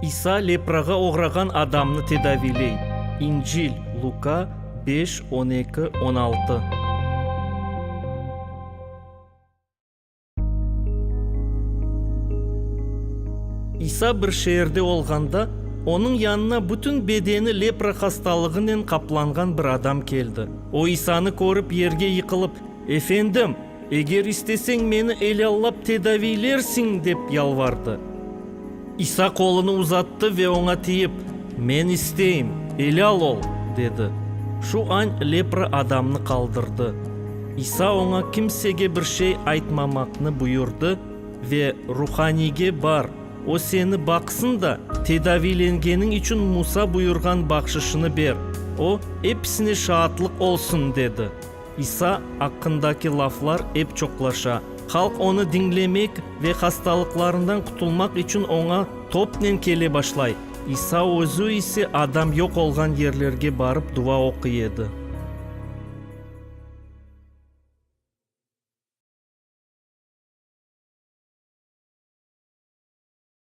İsa leprağa oğrağan adamnı tedaviyley, İncil, Luka, beş, 12, 16. İsa bir şeerde olğanda, Onıñ yanına bütün bedeni lepra hastalığınen qaplanğan bir adam keldi. O, İsanı körip, yerge yıqılıp, Efendim, eger isteseñ, meni elâllap tedaviylersiñ, dep yalvardı. İsa qolunı uzattı ve oña tiyip, Men isteyim, elâl ol! dedi. Şu añ lepra adamnı qaldırdı. İsa oña kimsege bir şey aytmamaqnı buyurdı ve, Ruhaniyge bar, o seni baqsın da, tedaviylengeniñ içün Musa buyurğan bahşışını ber, o, episine şaatlıq olsun, dedi. İsa aqqındaki laflar ep çoqlaşa. Halq onı diñlemek ve hastalıqlarından qutulmaq içün oña topnen kele başlay. İsa özü ise adam yoq olğan yerlerge barıp dua oquy edi.